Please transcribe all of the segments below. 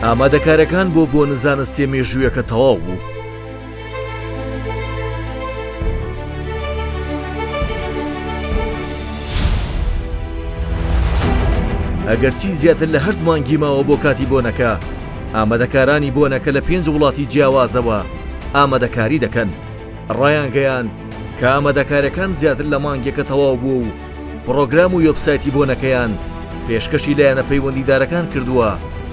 ئامادەکارەکان بۆ بۆنە زانستیە مێژوویەکە تەواو بوو. ئەگەرچی زیاتر لە هەشت مانگی ماوە بۆ کاتی بۆنەکە، ئامادەکارانی بۆنەکە لە پێنج وڵاتی جیاوازەوە ئامادەکاری دەکەن. ڕایانگەیاند کە ئامادەکاریەکان زیاتر لە مانگێکە تەواو بووە و پڕۆگرام و وێبسایتی بۆنەکەیان پێشکەشی لایەنە پەیوەندیدارەکان کردووە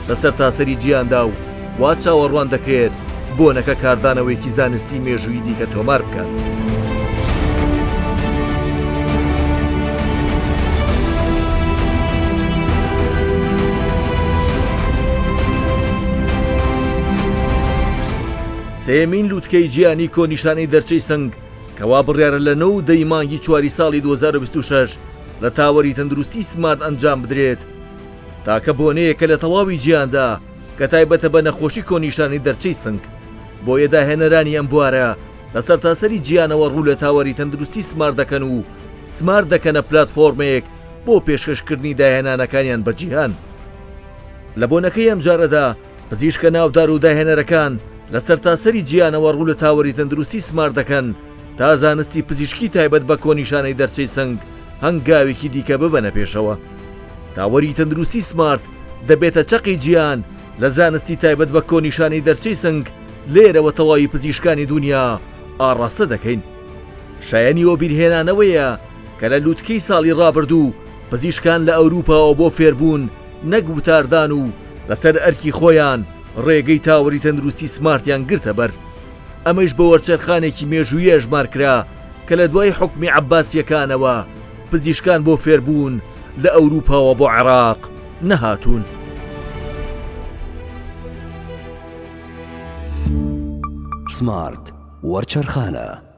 لە سەرتاسەری جیهاندا و وا چاوەڕوان دەکرێت بۆنەکە کاردانەوەیەکی زانستی مێژوویی دیکە تۆمار بکات. سێیەمین لوتکەی جیهانی کۆنیشانەی دەرچەی سنگ کە وا بڕیارە لە نۆ و دە ی مانگی چواری ساڵی 2026 لە تاوەری تەندروستی سمارت ئەنجام بدرێت، تاکە بۆنەیەکە لە تەواوی جیهاندا کە تایبەتە بە نەخۆشی کۆنیشانەی دەرچەی سنگ، بۆیە داهێنەرانی ئەم بوارە لە سەرتاسەری جیهانەوە ڕوو لە تاوەری تەندروستی سمارت دەکەن و سمارت دەکەنە پلاتفۆرمێک بۆ پێشکەشکردنی داهێنانەکانیان بە جیهان. لە بۆنەکەی ئەمجارەدا پزیشکە ناودار و داهێنەرەکان لە سەرتاسەری جیهانەوە ڕوو لە تاوەری تەندروستی سمارت دەکەن تا زانستی پزیشکی تایبەت بە کۆنیشانەی دەرچەی سنگ هەنگاوێکی دیکە ببەنە پێشەوە. تاوەری تەندروستی سمارت دەبێتە چەقی جیهان لە زانستی تایبەت بە کۆنیشانەی دەرچەی سنگ، لێرەوە تەواوی پزیشکانی دونیا ئاڕاستە دەکەین. شایەنی وەبیرهێنانەوەیە کە لە لوتکەی ساڵی ڕابردوو پزیشکان لە ئەوروپاوە بۆ فێربوون نەک وتاردان و لەسەر ئەرکی خۆیان ڕێگەی تاوەری تەندروستی سمارتیان گرتە بەر. ئەمەیش بە وەرچەرخانێکی مێژوویی ئەژمار کرا کە لە دوای حوکمی عەباسییەکانەوە پزیشکان بۆ فێربوون لە ئەوروپاوە بۆ عێراق نەهاتوون. سمارت وەرچەرخانە.